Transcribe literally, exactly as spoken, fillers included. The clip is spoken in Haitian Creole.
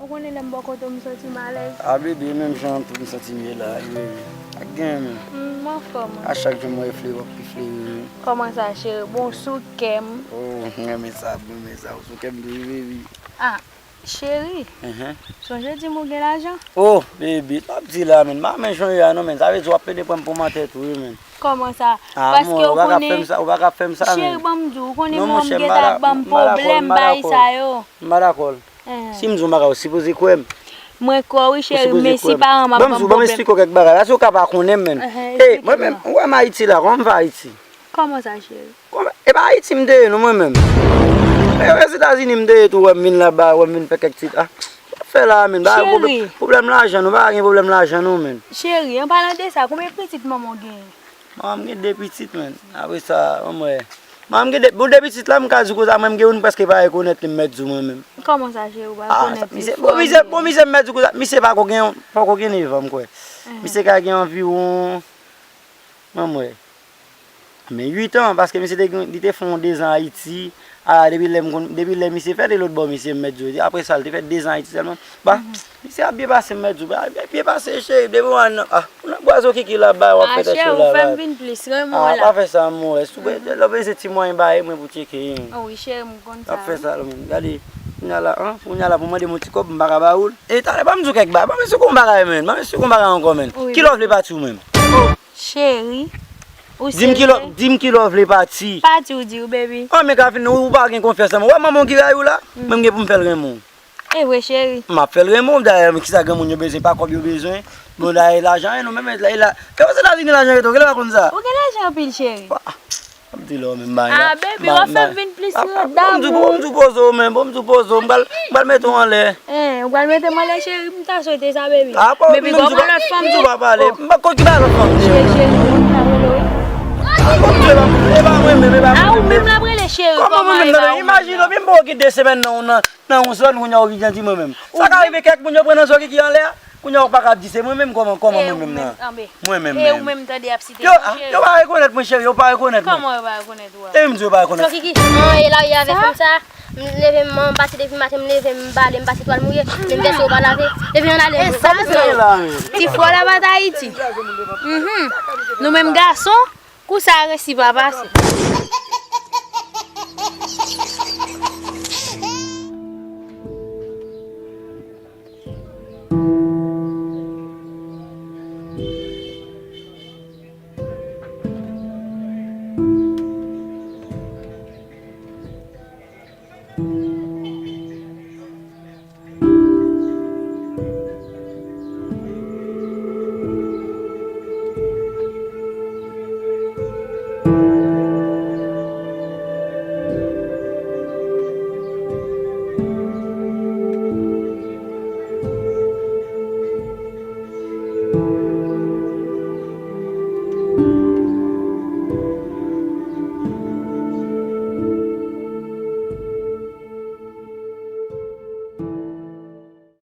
Ou konnen lè m bò kote w, m santi m alèz. A bebe, menm jan tou, m santi m ye la, wi, wi. Ak gen, men. Mm, m anfòm, wi. A chak jou m wè fleri w ap pi fleri, wi. Kòman sa, cheri? Bon, sou kè m. Oh, m renmen sa, m renmen sa. Ou sou kè m tou, wi, baby. Ah, cheri. Mhm. Sonje di m ou gen lajan? Oh, baby, m ap di la, men. M pa renmen jan w ye a, non, men. Sa vle di w ap plede pran m pou mantè tou, wi, men. Kòman sa? Ah, paske ou pa ka fè m sa, ou pa ka fè m sa, men. Cheri, ban m di w, ou konnen mwen m gentan ap ban m pwoblèm, bay sa yo. M pa dakò. Si m di w yon bagay, ou sipoze kwè m. Mwen kwè w wi, cheri, men si paran m ap ban m pwoblèm. Ban m esplike w kèk bagay. Paske ou ka pa konnen m, men. Ey, mwen menm, ou wè m Ayiti la, kòman m fè Ayiti? Kòman sa, cheri? Kòman, e pa Ayiti m te ye, non, mwen menm. E Ozetazini m te ye tou, wè m vin laba, wè m vin fè kèk ti, ah, sa fè la, men, bagay pwoblèm, pwoblèm lajan, nou pa gen pwoblèm lajan, non, men. Cheri, an palan de sa, konbyen pitit manman w genyen? Manman m gen de pitit, men. Apre sa, ban m wè. Manman m gen de, bon, de pitit la, m ka di w konsa, mwen, m gen youn prèske pa rekonèt li, m mèt di w mwen menm. Kòman sa, cheri, ou pa rekonèt li? Bon, misye, bon, misye, m mèt di w konsa, misye pako gen, pako gen nèf an, m kwè. Misye ka gen anviwon, ban m wè, men uit an, paske misye te gen, li te fè yon dezan Ayiti, a, depi lè m konn, depi lè misye fè de lòt bò, misye, m mèt di w, apre sa, li te fè dezan Ayiti sèlman. Ba, misye ap byen pase, m mèt di w, ba, byen pase, cheri, depi w nan, ah, ou nan bwa zo kiki la, ba, w ap fè tèt cho la, ba. Ah, cheri, ou fè m vin plis renmen w la. Ah, pa fè sa, amore. Si w bezwen, lè w bezwen ti mwayen, ba, e mwen pou tcheke. Oh, wi, cheri, m konn sa. W ap fè sa, men. Gade, kounya la, an, kounya la, pou mande m yon ti kòb, m pa ka ba ou l. E talè, ban m di w kèk bagay, ban m esplike w yon bagay, men. Ban m esplike w yon bagay ankò, men. Ki lè w vle pati, ou menm? Oh, cheri, ou serye? Di m ki lè w vle pati. Pati, ou di w, baby. An, men ka fin, ou pa gen konfyans nan mwen. Ou wè manman w ki rayi w la? Mwen, m gen pou m fè l renmen w. E vre, cheri. M ap fè l renmen w, dayè, men kisa granmoun yo bezwen, pa kòb yo bezwen. Bon, dayè, lajan, e nou menm, e la, e Ozetazini lajan rete, ou genlè pa konn sa. Ou gen lajan anpil, cheri. Wa, m ap di lè w menm, bay la. Ah, baby, w ap fè m vin plis red damou. Bon, m di w, bon, m di w poze w, men, bon, m di w poze w, m pral, m pral mete w anlè. Eh, ou pral mete m anlè, cheri, m ta swete sa, baby. Ah, bon, baby, men m di w pa, m di w pa pale. M pa konn ki bagay lòt fanm di. Cheri, cheri, m ta rele w. Ah, bon, m di w, e pa mwen menm, e pa mwen menm. Ah, ou menm l ap rele, cheri, kòman e pa ou menm? Imajine w, menm bon, ki de semèn nan, ou nan, nan yon zòn, kounya ou vin di mwen menm. Sa ka rive kèk moun yo pran nan zòn ki anlè a, kounya ou pa ka di se mwen menm, kòman, kòman mwen menm nan? Mwen menm menm. E ou menm tande y ap site non, cheri. Yo pa rekonèt mwen, cheri, yo pa rekonèt mwen. Kòman yo pa rekonèt ou a? Epi m di yo pa rekonèt mwen. Sou ki ki? Mwen e la, e avè fanm sa, m leve, m pati depi maten, m leve, m bale, m pase twal mouye, men m vèse yo pa lave. Epi ann ale. Ti fò la pa t Ayiti. Mhm. Nou menm gason, kou sa resi pa pase.